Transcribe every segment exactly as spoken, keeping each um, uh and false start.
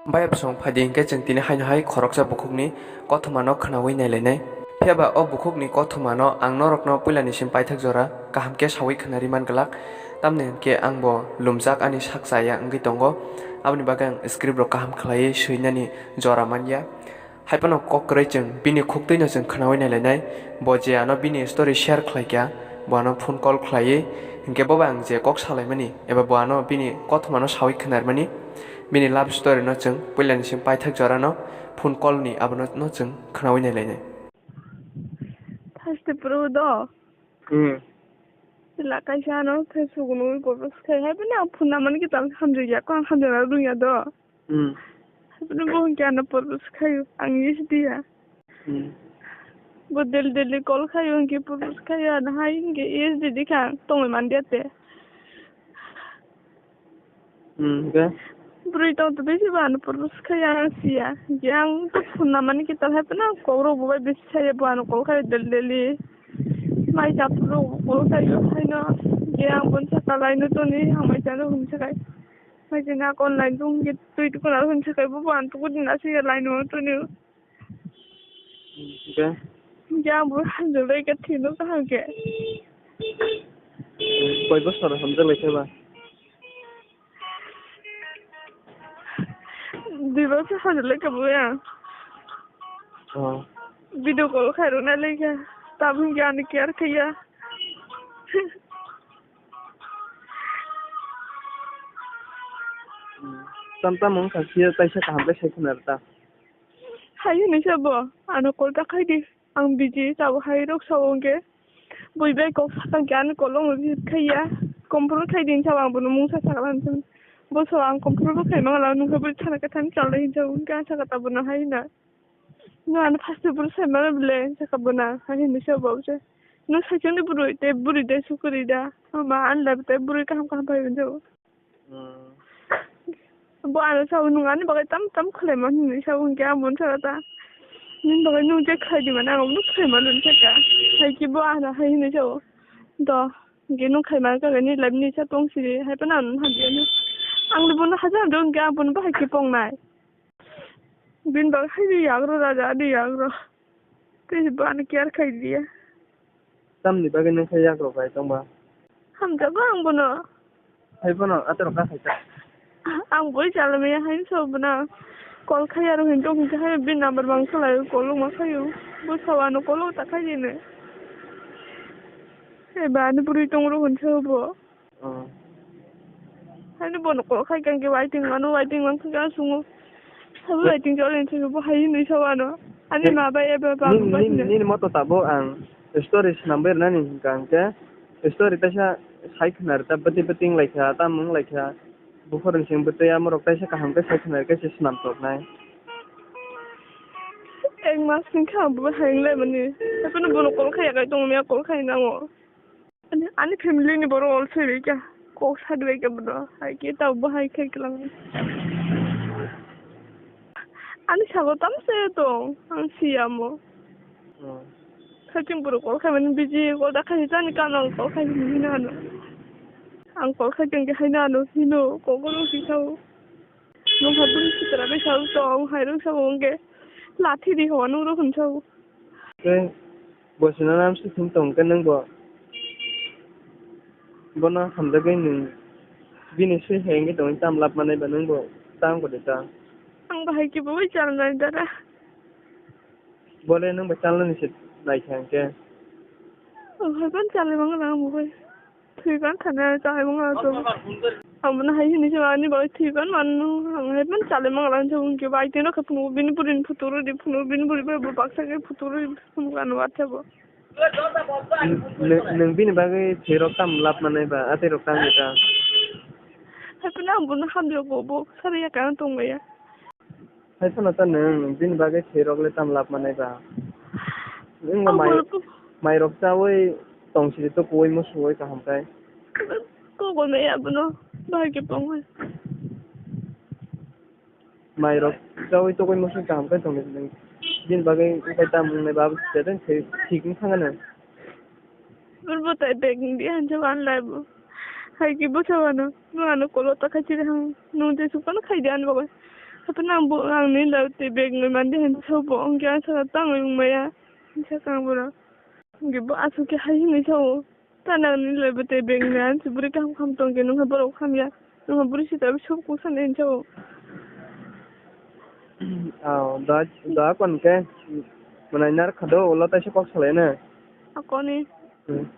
Bayapsong phaidi hinkhe chwng tini haino hai khoroksa bukhukni kothomano khwnaui nailainai. Phiyaba o bukhukni kothomano ang norokno puilani sim paithak jora kaham khe saui khwnari man glak, tamni hinkhe ang bo lumjak ani sak chaya wngwi tongo, aboni bagwi ang script rok kaham khlaiwi swinani jora manya. Haiphano kok kwrwi chwng bini khuktwino chwng khwnaui nailainai. Bo je ano bini story share khlaikha, bo ano phone call khlaiwi, hinkhe bo bai ang je kok salaimani eba bo ano bini kothomano saui khwnarmani, bini love story no chwng puilani sim paithak jorano phone call ni abono no chwng khwnaui nailainai. First pro do. Hmm. Sila kaisa ano Facebook nugwi propose khai hai bini ang phone namani kital hamjak ya ko ang hamjak na rung ya do. Hmm. Bini bo hwnkhe ano propose khaio ang yes diya. Hmm. Bo daily daily call khaio hwnkhe propose khaio ano hai hwnkhe yes di di kha tongwi man diya te. Hmm, hwnkhe? Bwrwi tong twi se bo ano propose khai ang siya. Hwnkhe ang to phone namani kital hai phano kok rok bo bai bisi saya bo ano call khai daily daily. Mai chap rok bo call khai o haino. Hwnkhe ang boni saka line o toni ang mai chano hwn sakai. Mai chini ak online tong hwnkhe twi tukuna hwn sakai bo bo ano tuku din aswk ya line o toni. Hwnkhe? Hwnkhe ang bo hamjak lai khe thwino kaham khe. Koi bosor hamjak lai khe ba? Dui bosor hamjak lai khe bo yang. Oh. Video call khai rwna lai khe. Tabuk hwnkhe ani care khai ya. Hmm. Tam tam wngkha khe taisa kaham khe sai khna rwta. Hai hwnwi sa bo, ano call ta khai di. Ang busy, tabuk hai rok sao hwnkhe. Bui bai kok sakha hwnkhe ano call rok receive khai ya. Comfort khai di hinsa ang bono mungsa sakha hinsa. Bo sao ang comfort bo khai mangala, nungkha bwrwi thana khe thani chalnai hinsa hwnkhe ang sakha ta bono hai hwna. No ano first bwrwi sai mano bwle, sakha bono hai hwnwi sa bo se. No saichung ni bwrwi, tei bwrwi tei sukuri da. Ama ani life tei bwrwi kaham kaham phai hwnsa. Hmm. Bo ano sao nwng ani bagwi tam tam khlaima hinwi sao hwnkhe ang bono sakha ta. Nini bagwi nwng je khlai di mani ang bono khlai mano hwnwi sakha. Hai khe bo ano hai hinwi sao. Do, hwnkhe nwng khlai mano kha nini life ni sa tong siri hai phano ano hamya no. Ang le bono hajar hamjak hwnkhe ang bono bo hai khe pongnai. Bini bagwi hai de yagra raja de yagra. Tei bo ano care khai diya. Tamni bagwi nung khe yak rok bai tongba? Hamjago ang bono. Hai bono atorok ka khaita. Ang boi chala maya hai so bono. Call khai aro hin tong hin hai bin number bang khalai call ma khayo. Bo sawano call ta khai dine. Hai ba ani bwrwi tong ro hin so bo. Oh. Hani bono call khai kang ke waiting mano, waiting mang kha sungo. Sabu waiting jol ni sabu bo hai ni sawano. Ani ma bai eba ba. Nini moto tabo ang story snambai rwnani hwnkha hwnkhe story kaisa sai khna rwta bwtwi bwtwi wng laikha tamo wng laikha buphor ni simi bwtwi amorok kaisa kaham khe sai khna rwkhe se snam toknai. Ek mas wngkha bo hai wng laimani. Haikhe bono call khai ya kai tongo, miya call khai nango. Ani, ani family ni borok also bai kha. Kok sadi bai kha bono. Hai khe tao bo hai khe klang. Ani sabo tam se tong. Ang siya mo. Hmm. Khaking borok call khai mani busy call da khai tani kano call khai mani hino ano. Ang call khai kang khe haino ano hino kok no si sao. Nung ha bwrwi sitra bai sao tong hai rok sao hwnkhe. Lathi di ho nung rok hwn sao. Tei Bo sinanam se thum tong khe nwng bo. Bono hamjagwi nwng bini swi hai wngwi tongwi tam lab manai ba nwng bo tang bo de ta. Ang bahai khe bo bai chalnai dara. Bole nwng bai chalnani se nai kha hwnkhe. Ang hai ban chalai mangala ang bo bai. Thwi ban thana chai mangala to. Ang bono hai hini se ani bai thwi ban manu ang hai ban chalai mangala ang chawng khe bai tino khe phunuk bini burini photo rw di phunuk bini buri bai bo baksa khe photo rw di phunuk ano WhatsApp o. Nwng, nwng bini bagwi thwirok tamo lab manai ba, atwirok tamo ta? Haikhe ang bono hamjak bo, bo sari ya khe ang tongmaya. Hai phano ta nwng bini bagwi thwirok le tamo lab manai ba? Nwng bo ang mai, bono mairok chawi tong sidi to kuwi musuwi kaham khai. Kok bo maya bono, bahai khe tongmaya. Mairok chawi togwi muchung kaham khe tongdi nwng. Bini bagwi wngkha tamo wngnai ba, abo thik wng thangano. Bwrbo tai bag wngdi, hansa wan lai bo. Hai khe bwsa wano, nwng ano kolo ta khai chiri hang. Nwng tei sukano khai di ani bagwi. Haphano ang bo, ang nini loge tei bag wngwi mandi hinwi sao bo, hwnkhe ang sakha tangwi wngmaya, hinwi sakha ang bono. Hwnkhe bo aswk khe hai hinwi sao, tani ang nini loge bo tei bag wngwi maya, ang se bwrwi kaham kaham tongkhe, nwng hai borok hamya, nwng hai bwrwi sita bai sok kuk sanai hinwi sao. Ah, da, da kon khe, mwnai nar khado, ulo taisa kok salai na. Akoni. Hmm.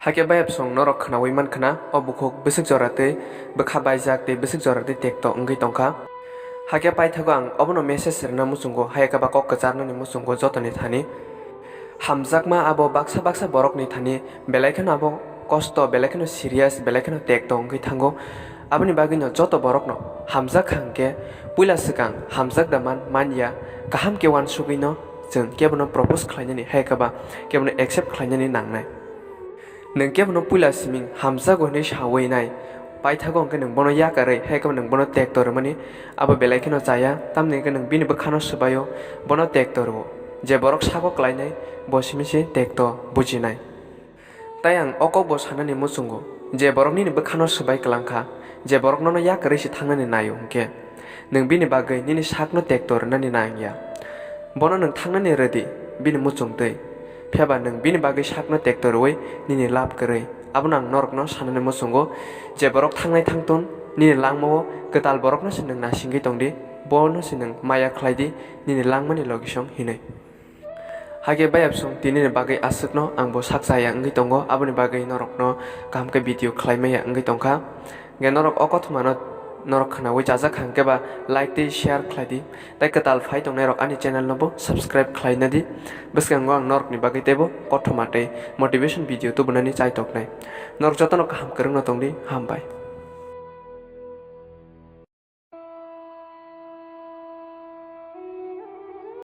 Hakhe bayapsong norok khnaui mankha na, o bukhuk bwswk jora tei bwkha baijak tei bwswk jora tei tekto wngwi tongkha. Hakhe paithago ang obono message rwna muchungo, hayakhe ba kok kwcharnani muchungo jotoni thani. Hamjakma abo baksa baksa borokni thani belai kheno abo kosto, belai kheno serious, belai kheno tekto wngwi thango. Aboni bagwino joto borokno hamjak kha hwnkhe puila swkang hamjak da man, manya, kaham khe uansugwino chwng kebono propose khlainani, hayakhe ba kebono accept khlainani nangnai. Nwng kebono puila siming hamjago hinwi saui nai, paithago hwnkhe nwng bono yakarwi, hai khe nwng bono tekto rwmani abo belai kheno chaya, tamni hwnkhe nwng bini bwkhano swbaio, bono tekto rwo. Je borok sago klainai, bo simi se tekto bujinai. Tai ang o kokbo sanani muchungo, je borok nini bwkhano swbai kwlangkha, je borok nono yakarwi se thangnani naio hwnkhe, nwng bini bagwi nini sakno tekto rwnani nangya. Bono nwng thangnani rwdi, bini muchungtwi. Phiyaba nwng bini bagwi sakno tekto rwui nini lab kwrwi. Abono ang norokno sanani muchungo, je borok thangnai thangtun, nini langmao kwtal borokno se nwng nasingwi tongdi, bono se nwng maya khlaidi, nini langmani logisong hinwi. Hakhe bayapsong tinini bagwi aswkno ang bo sak chaya wngwi tongo, aboni bagwi norokno kaham khe video khlai maya wngwi tongkha. Hwnkhe norok o kothomano norok khnaui chajak kha hwnkhe ba like tei share khlai di. Tei kwtal phai tongnai rok ani channel no bo subscribe khlai na di. Bwskango ang norokni bagwi teibo kothoma tei motivation video tubunani chai toknai. Norok jotono kaham kwrwngno tongdi, hambai.